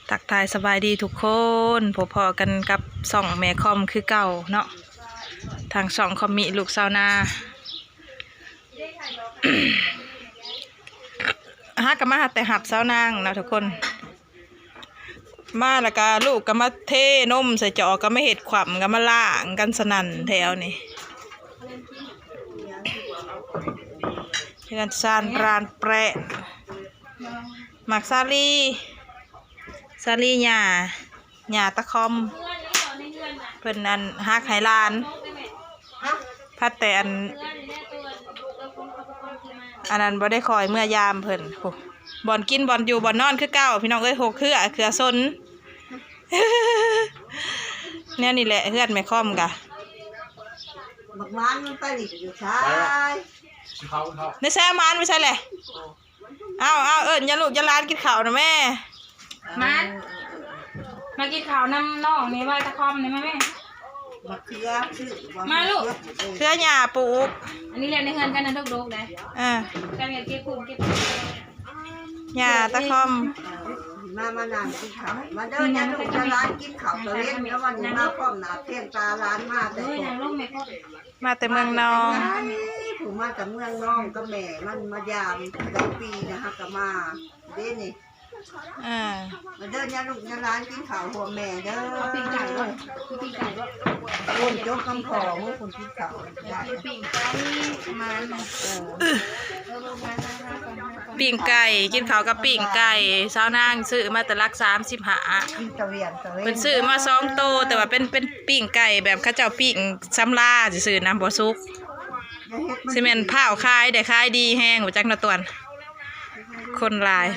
ທັກທາຍສະບາຍດີທຸກຄົນ, ພົບພໍ້ກັນກັບຊ່ອງແມ່ຄອມຄືເກົ່າເນາະ, ທາງຊ່ອງຄອມມິລູກຊາວນາ. ຫາກໍມາແຕ່ຮັບຊາວນາງເນາະທຸກຄົນ, ມາແລ້ວກໍລູກກໍມາເທນົມໃສ່ຈອກ ກໍມາເຮັດຂວ້ຳ ກໍມາລ້າງກັນສະໜັ່ນແຖວນີ້. ເຮືອນຊານລານແປະ ໝາກສາລີ ສາລີຍ່າ ຍ່າຕາຄອມ ເພິ່ນອັນຮັກໃຫ້ຫຼານ ພັດແຕ່ອັນ ອັນນັ້ນບໍ່ໄດ້ຄ່ອຍເມືອຍາມເພິ່ນ. ໂອ້ ບ່ອນກິນ ບ່ອນຢູ່ ບ່ອນນອນຄືເກົ່າ ພີ່ນ້ອງເອີຍ. ໂຮກເຄືອ ເຄືອຊົນ ແນວນີ້ແຫຼະ ເຮືອນແມ່ຄອມກະ ບັກໝານມັນໄປຫຼິ້ນຢູ່ໃສ? ໃນແຊມານໄປໃສແຫຼະ? ເອົາ ເອົາ ເອີ້ນຍາລູກຍາຫຼານກິນເຂົ້ານະແມ່. ມາ ມາກິນເຂົ້ານຳນ້ອງນີ້ ໄວ້ຕາຄອມນີ້ ມາແມ່. ມາເຄືອ ມາລູກ ເຄືອຫຍ້າປູກ ອັນນີ້ແຫຼະໃນເຮືອນກັນນະ ດົກໆ ເດ້. ເອີ ເຈົ້າຢ່າເກັບປູກເກັບ ຫຍ້າຕາຄອມ ມາ ມານັ່ງກິນເຂົ້າ ມາເດີຍາລູກຍາຫຼານກິນເຂົ້າຕະເວັນ ແລ້ວວັນນີ້ມາພ້ອມໜ້າພຽງຕາຫຼານມາແຕ່ ເອີ ນັ່ງລົງແມ່. ມາແຕ່ເມືອງນອງ ຜູ້ມາແຕ່ເມືອງນອງກັບແມ່ມັນມາຢາມ ຫຼາຍປີນະ ເຮົາກໍມາເດ້ນີ້. ເອີ ມາເດີຍາລູກຍາຫຼານກິນເຂົ້າຮ່ວມແມ່ເດີ. ເອົາປີ້ງໄກ່ບໍ່? ປີ້ງໄກ່ບໍ່? ໂອ້ຍ ຈົບຄຳຂໍ ໂອ້ຍ ຄົນກິນເຂົ້າ ປີ້ງໄກ່ ປະມານ ເອີ ປີ້ງໄກ່ ກິນເຂົ້າກັບປີ້ງໄກ່ ຊາວນາງຊື້ມາແຕ່ຫຼັກສາມສິບຫ້າ ກິນຕະຫວຽນຕະເວັນ ເພິ່ນຊື້ມາສອງໂຕ ແຕ່ວ່າເປັນ ເປັນປີ້ງໄກ່ແບບເຂົາເຈົ້າປີ້ງສຳລາຊື່ໆນະ ບໍ່ສຸກ. ຊິແມ່ນພ້າວຂາຍໄດ້ຂາຍດີແຮງ ບໍ່ຈັກເນາະ ຕວນ ຄົນຫຼາຍ.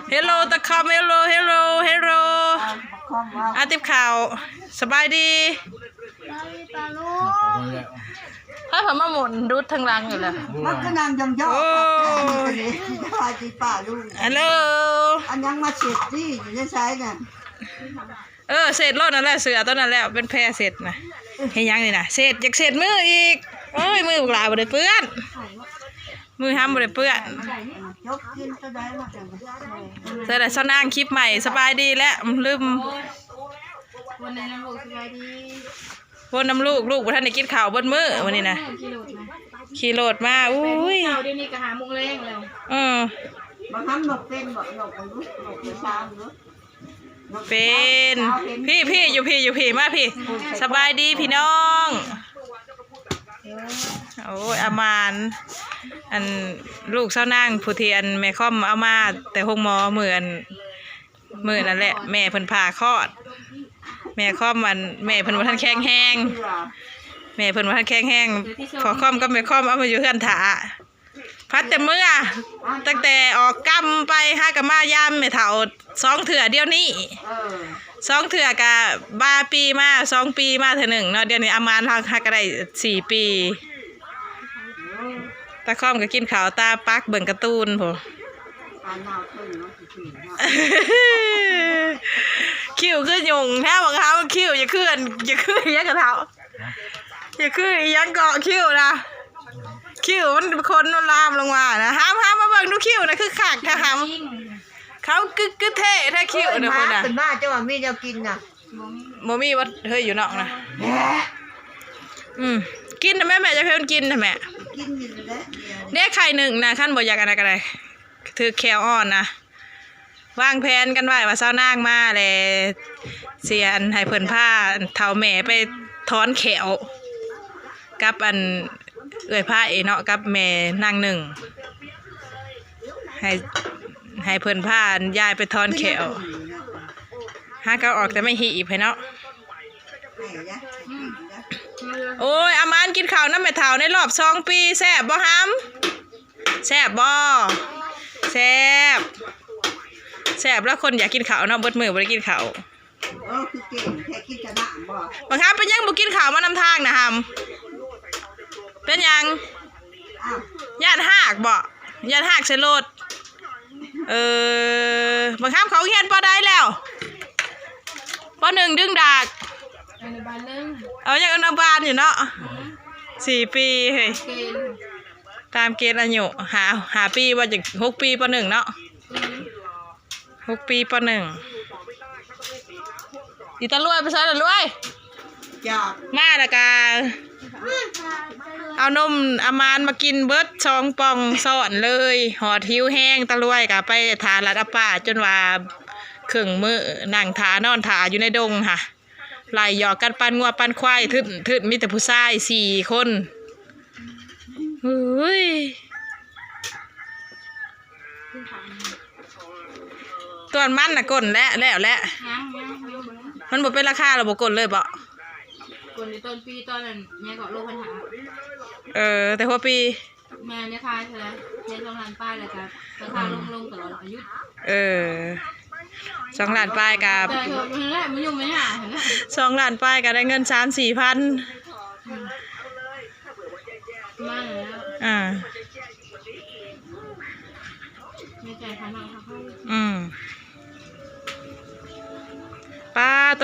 ເຮລໂລຕາຄອມ ເຮລໂລ ເຮລໂລ ເຮລໂລ ອາຕິບເຂົ້າ ສະບາຍດີ ປາລຸງ ໃຜພາມາໝູນດຸດທາງຫຼັງຢູ່ລະ ມັນກໍນັ່ງຢອງໆ ໂອ້ ສະບາຍດີປ້າລຸງ ຮັລໂຫຼ ອັນຫຍັງມາເຊັດນີ້ ຢູ່ໃນໃສນັ້ນ? ເອີ ເຊັດໂລດນັ້ນແຫຼະ ເສື້ອຕົວນັ້ນແຫຼະ ເປັນແພເຊັດນະ. ເຮັດຫຍັງນີ້ນະ ເຊັດ ຢາກເຊັດມືອີກ. ໂອ້ຍ ມືບັກຫຼາບໍ່ໄດ້ເປື້ອນ ມືຫ້ຳບໍ່ໄດ້ເປື້ອນ. ໃສ່ລະຊາວນາງຄລິບໃໝ່ ສະບາຍດີແຫຼະ ລືມ ໂອ້ຍ ວົນນຳລູກ ສະບາຍດີ ວົນນຳລູກ ລູກບໍ່ທັນໄດ້ກິນເຂົ້າເບິດມື້ມື້ນີ້ນະ ຂີ່ລົດມາ ຂີ່ລົດມາ ອຸ້ຍ ດຽວນີ້ກໍຫ້າໂມງແລງແລ້ວ. ເອີ ບັກຫຳນົກເປັນບໍ່? ນົກ ນົກທີ່ສາມເນາະ. ເປັນ ພີ່ ພີ່ ຢູ່ພີ້ ຢູ່ພີ້ ມາພີ້ ສະບາຍດີພີ່ນ້ອງ. ໂອ້ຍ ອາມານ ອັນ ລູກຊາວນາງຜູ້ທີ່ ອັນ ແມ່ຄອມເອົາມາແຕ່ໂຮງໝໍ ມື້ ອັນ ມື້ນັ້ນແຫຼະ ແມ່ເພິ່ນຜ່າຄອດ ແມ່ຄອມ ອັນ ແມ່ເພິ່ນບໍ່ທັນແຂງແຮງ ແມ່ເພິ່ນບໍ່ທັນແຂງແຮງ ພໍ່ຄອມກັບແມ່ຄອມເອົາມາຢູ່ເຮືອນຖ້າ. ພັດແຕ່ເມືອ ຕັ້ງແຕ່ອອກກຳໄປ ຫາກໍມາຢາມແມ່ເຖົ້າສອງເທື່ອດຽວນີ້ ເອີ ສອງເທື່ອກະບາປີມາ ສອງປີມາເທື່ອໜຶ່ງເນາະ. ດຽວນີ້ອາມານເຮົາຫາກໍໄດ້ສີ່ປີ ຕາຄອມກໍກິນເຂົ້າຕາປັກເບິ່ງກາຕູນພຸ້ນ ຄິ້ວຄືຫຍຸ້ງແທ້ ບັກຫາຄິ້ວ ຢ່າຄື ຢ່າຄືຫຍັງກະເຖົ້າ ຢ່າຄືອີ່ຫຍັງເກາະຄິ້ວນະ ຄິ້ວມັນຂົນມັນລາມລົງມານະ. ຫາມ ຫາມ ມາເບິ່ງດູຄິ້ວນະ ຄືຄັກແທ້ຫາມ ເຂົາຄື ຄືເທ່ແທ້ຄິ້ວນະ ເອີຍ ພຸ້ນນະ ມາຂຶ້ນມາ ເຈົ້າວ່າມີແນວກິນນະ ບໍ່ມີ ບໍ່ມີວ່າເຮີ້ຍ ຢູ່ນອກນະ ແບະ ອືມ ກິນນະແມ່ ແມ່ຈະເພິ່ນກິນນະແມ່ ກິນຢູ່ແລ້ວ ເດ້ ໄຂ່ໜຶ່ງນະ ຄັນບໍ່ຢາກອັນນັ້ນກໍໄດ້ ຖືກແຂ້ວອ່ອນນະ. ວາງແຜນກັນໄວ້ວ່າຊາວນາງມາແລ້ວ ຊິອັນໃຫ້ເພິ່ນພາເຖົ້າແມ່ໄປຖອນແຂ້ວ ກັບອັນເອື້ອຍພາເອເນາະ ກັບແມ່ນາງໜຶ່ງ ໃຫ້ ໃຫ້ເພິ່ນພາຍາຍໄປຖອນແຂ້ວ ຫາກໍອອກແຕ່ໄມ້ຮີບໃຫ້ເນາະ. ໂອ້ຍ ອາມານກິນເຂົ້ານຳແມ່ເຖົ້າໃນລອບສອງປີ ແຊບບໍ່ຫຳ? ແຊບບໍ່? ແຊບ ແຊບ ແລ້ວຄົນຢາກກິນເຂົ້າເນາະ ເບິດມື້ບໍ່ໄດ້ກິນເຂົ້າ. ເອີ ຄືເກັ່ງແທ້ ກິນແຕ່ນ້ຳບໍ່? ບັກຫຳ ເປັນຫຍັງບໍ່ກິນເຂົ້າມານຳທາງນະຫຳ? ເປັນຫຍັງ? ອ້າວ ຢ້ານຮາກບໍ່? ຢ້ານຮາກໃສ່ລົດ. ເອີ ບັກຫຳເຂົ້າໂຮງຮຽນ ປໍໃດແລ້ວ? ປໍໜຶ່ງ ດຶງດາກ ອະນຸບານໜຶ່ງ ເອົາ ຍັງອະນຸບານຢູ່ເນາະ ອືມ ສີ່ປີເຮີ້ຍ ເກນ ຕາມເກນອາຍຸ ຫ້າ ຫ້າປີບໍ່ ຈັກຫົກປີ ປໍໜຶ່ງເນາະ ອືມ ຫົກປີ ປໍໜຶ່ງ. ອີຕາຫຼວຍໄປໃສລະຫຼວຍ? ຢາກ ມາແລ້ວກະເອົານົມອາມານມາກິນເບິດສອງປ່ອງຊ້ອນເລີຍ. ຮອດຫິວແຮງ ຕາຫຼວຍກະໄປຖ້າລັດອາປ້າ ຈົນວ່າເຄິ່ງມື້ ນັ່ງຖ້ານອນຖ້າຢູ່ໃນດົງຫັ້ນ. ໄລ່ຫຍອກກັນປານງົວປານຄວາຍ ທຶນ ທຶນ ມີແຕ່ຜູ້ຊາຍສີ່ຄົນ. ເຮີ້ຍ ຕວນມັນນະກົ້ນແລ້ວ ແລ້ວແຫຼະ. ຍັງ ຍັງ ຍັງບໍ່ ມັນບໍ່ເປັນລາຄາແລ້ວບໍ່ກົ້ນເລີຍບໍ? ກົ້ນຢູ່ຕົ້ນປີ ຕອນນັ້ນແມ່ກໍໂລພັນຫ້າ. ເອີ ແຕ່ຫົວປີ. ແມ່ນ ໄດ້ຂາຍເທົ່າໃດ? ໄດ້ສອງລ້ານປາຍ ແລ້ວກໍລາຄາລົງ ລົງຕະຫຼອດ ແລ້ວກໍຢຸດ. ເອີ ສອງລ້ານປາຍກໍ ແຕ່ກໍນັ້ນແຫຼະ ມັນຫຍຸ້ງມັນຍາກຫັ້ນແຫຼະ. ສອງລ້ານປາຍກໍໄດ້ເງິນສາມສີ່ພັນ. ອືມ ມາແລ້ວ ອ່າ ໃນໃຈຂ້ານ້ອຍເຂົາ ອືມ. ປາໂຕ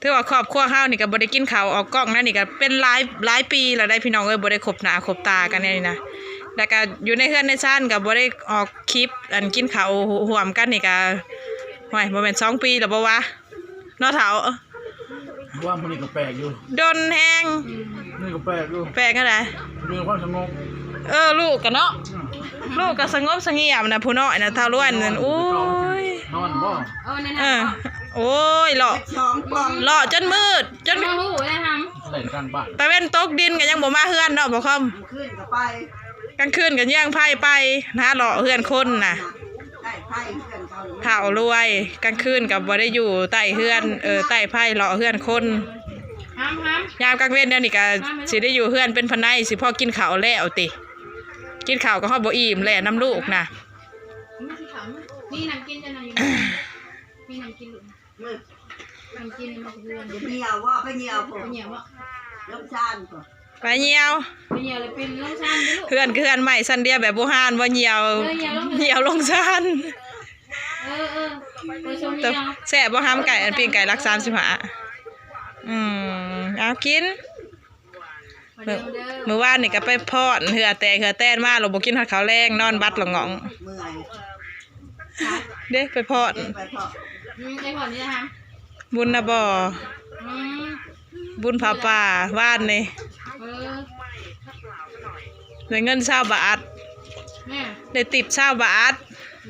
ຖືວ່າຄອບຄົວເຮົານີ້ກໍບໍ່ໄດ້ກິນເຂົ້າອອກກ້ອງນະ ນີ້ກໍເປັນຫຼາຍ ຫຼາຍປີແລ້ວໄດ໋ພີ່ນ້ອງເອີຍ ບໍ່ໄດ້ຄົບໜ້າຄົບຕາກັນແນວນີ້ນະ. ແລ້ວກໍຢູ່ໃນເຮືອນໃນຊານກໍບໍ່ໄດ້ອອກຄລິບ ອັນ ກິນເຂົ້າຮ່ວມກັນນີ້ກໍ ໂອ້ຍ ບໍ່ແມ່ນສອງປີແລ້ວບໍ່ວະ ເນາະເຖົ້າ? ວ່າມື້ນີ້ກໍແປກຢູ່ ດົນແຮງ. ນີ້ກໍແປກຢູ່. ແປກແນວໃດ? ມີຄວາມສະຫງົບ. ເອີ ລູກກະເນາະ ອືມ ລູກກະສະຫງົບສະຫງຽມນະ ຜູ້ນ້ອຍນະ ທ້າວລ້ວນນັ້ນ. ໂອ້ຍ ນອນບໍ່? ເອີ ນັ້ນ ເອີ ນະ ໂອ້ຍ ຫຼໍ່ ສອງປ່ອງ ຫຼໍ່ຈົນມືດ ຈົນ ເຮົາຮູ້ແລ້ວຫຳ ຕາເວັນຕົກດິນກະຍັງບໍ່ມາເຮືອນເນາະ ພໍ່ຄອມ. ຄືນກໍໄປ ກາງຄືນກໍຍ່າງໄຟໄປຫາເລາະເຮືອນຄົນນະ ໃຕ້ໄຟເຮືອນເຂົາ ທ້າວລວຍ. ກາງຄືນກໍບໍ່ໄດ້ຢູ່ໃຕ້ເຮືອນ ເອີ ໃຕ້ໄຟເລາະເຮືອນຄົນ. ຫ້າມ ຫ້າມ ຍາມກາງເວັນແນວນີ້ກໍ ຫ້າມ ຊິໄດ້ຢູ່ເຮືອນເປັນພະໄນ ຊິພໍກິນເຂົ້າແລ້ວຕິ. ກິນເຂົ້າກໍຮອດບໍ່ອີ່ມແຫຼະນຳລູກນະ. ມີນ້ຳກິນ ເຈົ້ານຳຢູ່ ມີນ້ຳກິນລູກ. ມັນກິນມາເຮືອນ ຢ່າໄປຍ່ຽວບໍ່ ໄປຍ່ຽວພຸ້ນ ໄປຍ່ຽວບໍ່ ລົງຊານພຸ້ນ ໄປຍ່ຽວ ໄປຍ່ຽວແລ້ວເປັນລົງຊານເດ້ລູກ. ເຮືອນຄືເຮືອນໄມ້ຊັ້ນດຽວແບບບູຮານບໍ່ ຍ່ຽວ ເອີ ຍ່ຽວລົງ ຍ່ຽວລົງຊານ. ເອີ ເອີ ໄປຊົມຍ່ຽວ. ແຊບບໍ່ຫຳໄກ່ ອັນປີ້ງໄກ່ຫຼັກສາມສິບຫ້າ? ອືມ ເອົາກິນ. ມື້ ມື້ວານນີ້ກໍໄປຟ້ອນເຫື່ອແຕກເຫື່ອແຕນມາ ແລ້ວບໍ່ກິນຮອດເຂົ້າແລງ ນອນບັດລະງ່ອງ. ເມື່ອຍ ເດ້ ໄປຟ້ອນ ໄປຟ້ອນ ອືມ ໄປຟ້ອນນີ້ນະ ບຸນນະບໍ່ ອືມ ບຸນຜ້າປ່າວານນີ້ ເອີ ໄດ້ເງິນຊາວບາດ ແມ່ ໄດ້ຕິບຊາວບາດ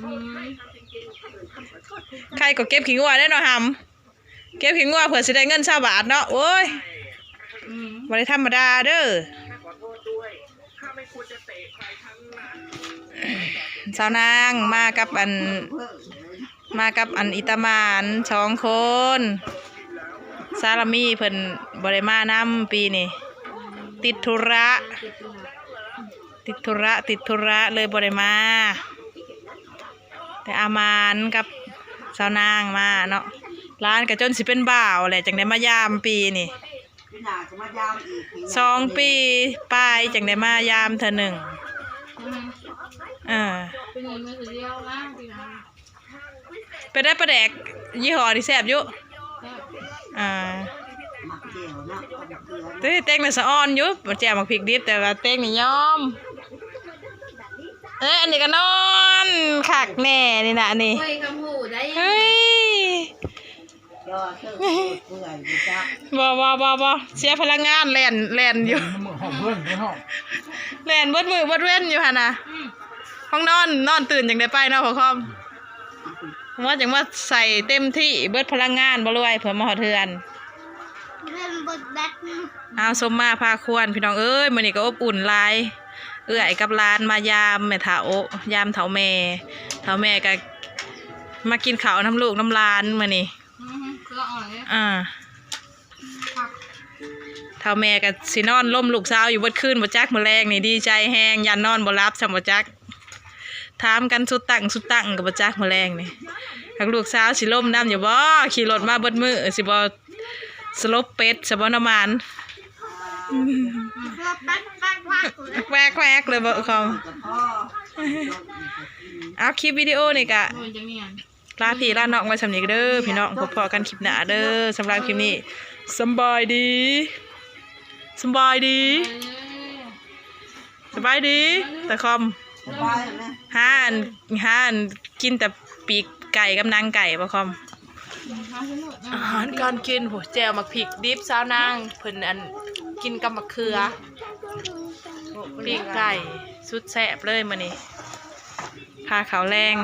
ອືມ ໃຄກໍເກັບຂີ້ງົວໄດ້ເນາະຫຳ. ເກັບຂີ້ງົວເພື່ອຊິໄດ້ເງິນຊາວບາດເນາະ. ໂອ້ຍ ອືມ ບໍ່ໄດ້ທຳມະດາເດີ້. ສາວນາງມາກັບອັນ ມາກັບອັນອີຕາໝານສອງຄົນ. ສາລາມີເພິ່ນບໍ່ໄດ້ມານຳປີນີ້ ຕິດທຸລະ ຕິດທຸລະ ຕິດທຸລະ ເລີຍບໍ່ໄດ້ມາ. ແຕ່ອາມານກັບສາວນາງມາເນາະ ຫຼານກໍຈົນຊິເປັນບ່າວແຫຼະ ຈັ່ງໄດ້ມາຢາມປີນີ້. ປີໜ້າກໍມາຢາມອີກ ສອງປີປາຍຈັ່ງໄດ້ມາຢາມເທື່ອໜຶ່ງ. ອືມ ເອີ ເປັນໄງມື້ດຽວນະ ເປັນໄດ້ປາແດກຍີ່ຫໍ້ນີ້ແຊບຢູ່? ແຊບ ອ່າ ໝາກແຈ່ວເນາະ ເຕັງໜ້າສະອອນຢູ່ ແຈ່ວໝາກພິກດິບ ແຕ່ວ່າເຕັງນີ້ຍອມ. ເອີ ອັນນີ້ກໍນອນຄັກແນ່ນີ້ນະນີ້. ໂອ້ຍ ຄຳຮູ້ໄດ້ ເຮີ້ຍ ບໍ່ ບໍ່ ບໍ່ ບໍ່ ເສຍພະລັງງານ ແລ່ນ ແລ່ນຢູ່ ແລ່ນເບິດມື້ເບິດເວັນຢູ່ຫັ້ນນະ. ອືມ ຫ້ອງນອນ ນອນຕື່ນຈັ່ງໄດ້ໄປເນາະ ພໍ່ຄອມ. ວ່າຈັ່ງວ່າໃສ່ເຕັມທີ່ເບິດພະລັງງານບໍ່ລວຍ ເພື່ອມາຮອດເຮືອນ. ເພິ່ນເບິດແບັດ. ອ້າວ ສົມມາພາຄວນ ພີ່ນ້ອງເອີຍ ມື້ນີ້ກໍອົບອຸ່ນຫຼາຍ ເອື້ອຍກັບຫຼານມາຢາມແມ່ເຖົ້າ ຢາມເຖົ້າແມ່ ເຖົ້າແມ່ກໍມາກິນເຂົ້ານຳລູກນຳຫຼານມື້ນີ້. ອືຮຶ ເກືອອ່ອນເດ້ ອ່າ ເຖົ້າແມ່ກໍຊິນອນລົມລູກສາວຢູ່ເບິດຄືນບໍ່ຈັກ ມື້ແລງນີ້ດີໃຈແຮງ ຢ້ານນອນບໍ່ຫຼັບຊ້ຳບໍ່ຈັກ. ຖາມກັນສຸດຕັ້ງສຸດຕັ້ງກໍບໍ່ຈັກມື້ແລງນີ້ ຫາກລູກສາວຊິລົມນຳຢູ່ບໍ່? ຂີ່ລົດມາເບິດມື້ຊິບໍ່ສະຫຼົບເປັດຊະບໍ່ນ້ຳມັນ ແວກໆ ເລີຍບໍ່ຄອມ. ເອົາ ຄລິບວິດີໂອນີ້ກະ ໂອ້ຍ ຈັ່ງນີ້ ລາພີ່ລານ້ອງໄວ້ສ່ຳນີ້ເດີພີ່ນ້ອງ ພົບພໍ້ກັນຄລິບໜ້າເດີ. ສຳລັບຄລິບນີ້ ສຳບາຍດີ ສຳບາຍດີ ສະບາຍດີຕາຄອມ. ສະບາຍນະ ຫາອັນ ຫາອັນກິນແຕ່ປີກໄກ່ກັບໜັງໄກ່ບໍ່ຄອມ? ອາຫານການກິນ ໂຫ ແຈ່ວໝາກພິກດິບ ສາວນາງເພິ່ນ ອັນ ກິນກັບໝາກເຂືອ ປີ້ງໄກ່ ສຸດແຊບເລີຍມື້ນີ້ ພາເຂົ້າແລງ.